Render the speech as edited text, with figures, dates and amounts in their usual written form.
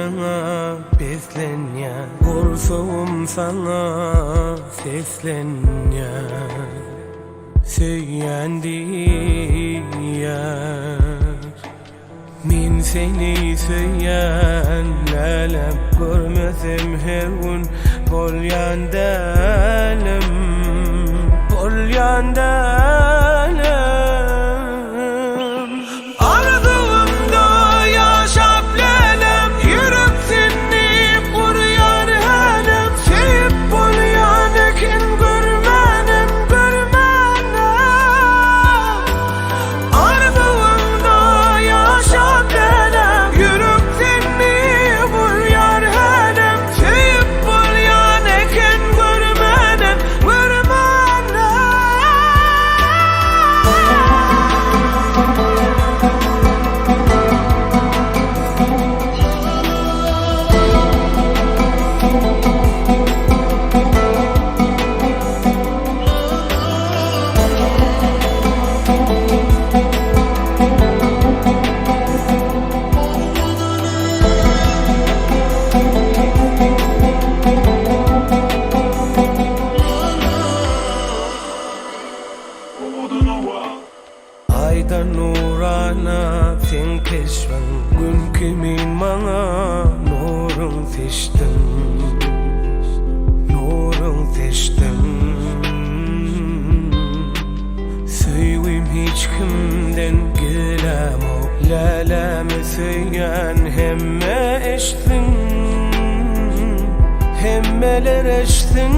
Ýanyňa beslenýär Gursagym saňa seslenýär Söýýän diýýär Men seni söýýän läläm Görmesem her gün bolýan dälim Bolýan dälim Arzuwymda ýaşap lälem Ýürek sen diýip urýar hälem Söýüp bolýan eken görmänem görmänem Arzuwymda ýaşap lälem Ýürek sen diýip urýar hälem Söýüp bolýan eken görmänem görmänem. Aýdan nurana seň keşbiň Gün kimin maňa nuruň seçdiň Nuruň seçdiň Söýgim hiç kimden gizlämok Lälämi söýýän hemme eştsin Hemmeler eştsin.